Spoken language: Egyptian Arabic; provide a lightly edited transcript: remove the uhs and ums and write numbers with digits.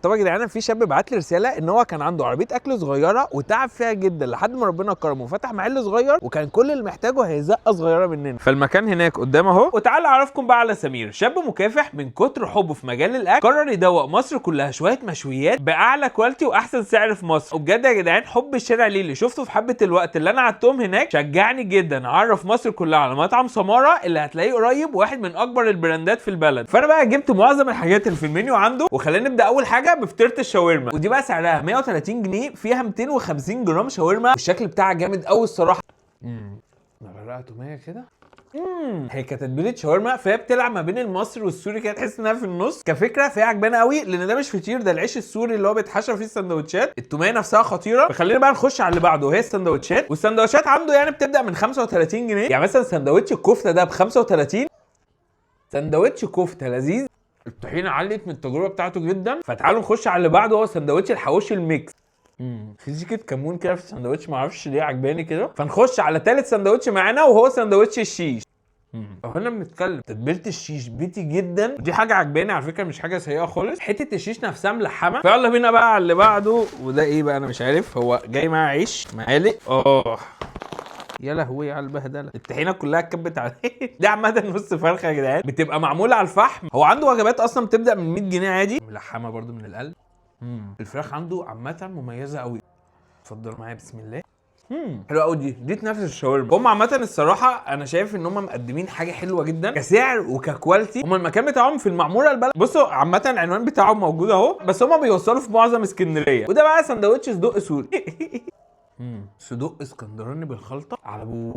طب يا جدعان، في شاب بعت لي رسالة ان هو كان عنده عربية اكل صغيرة وتعب فيها جدا لحد ما ربنا كرمه وفتح محل صغير، وكان كل اللي محتاجه هي زقه صغيرة مننا. فالمكان هناك قدام اهو. وتعالى اعرفكم بقى على سمير، شاب مكافح من كتر حبه في مجال الاكل قرر يدوق مصر كلها شوية مشويات باعلى quality واحسن سعر في مصر. وبجد يا جدعان حب الشارع ليه اللي شفته في حبه الوقت اللي انا قعدتهم هناك شجعني جدا اعرف مصر كلها على مطعم سماره اللي هتلاقيه قريب، واحد من اكبر البراندات في البلد. فانا بقى جبت معظم الحاجات اللي في المنيو عنده، وخلينا نبدا اول حاجة بفطيره الشاورما، ودي بقى سعرها 130 جنيه، فيها 250 جرام شاورما، والشكل بتاعها جامد قوي الصراحة. نغرقها توميه كده. هي كتتبيله شاورما، فهي بتلعب ما بين المصري والسوري كده، تحس انها في النص كفكرة، فهي عجبانه قوي لان ده مش فطير، ده العيش السوري اللي هو بيتحشى فيه السندوتشات. التوميه نفسها خطيرة. فخلينا بقى نخش على اللي بعده وهي السندوتشات. والسندوتشات عنده يعني بتبدا من 35 جنيه، يعني مثلا سندوتش الكفتة ده ب 35، سندوتش كفته لذيذ، الطحينه علت من التجربة بتاعته جدا. فتعالوا نخش على اللي بعده، هو سندوتش الحواوشي ال mix. في سيكه كمون كده في السندوتش، معرفش ليه عجباني كده. فنخش على تالت سندوتش معانا وهو سندوتش الشيش. احنا بنتكلم تتبيله الشيش بيتي جدا، دي حاجة عجباني على فكرة، مش حاجة سيئه خالص. حتة الشيش نفسها ملحمة. فيلا بينا بقى على اللي بعده، وده ايه بقى انا مش عارف، هو جاي مع عيش معالق. يا لهوي على البهدله، الطحينه كلها اتكبت عليه. ده عامة نص فرخة يا جدعان، بتبقى معمولة على الفحم. هو عنده وجبات اصلا بتبدا من 100 جنيه عادي، ملحمة برده من القلب. الفراخ عنده عامة مميزة قوي. اتفضل معايا بسم الله. حلوة قوي دي تنافس الشاورما. هم عامة الصراحة انا شايف ان هم مقدمين حاجة حلوة جدا كسعر وك quality. هم المكان بتاعهم في المعمورة البلد، بصوا عامة العنوان بتاعهم موجود اهو، بس هم بيوصلوا في معظم اسكندرية. وده بقى سندوتش صدق سوري. صدق اسكندراني بالخلطه على ابوه.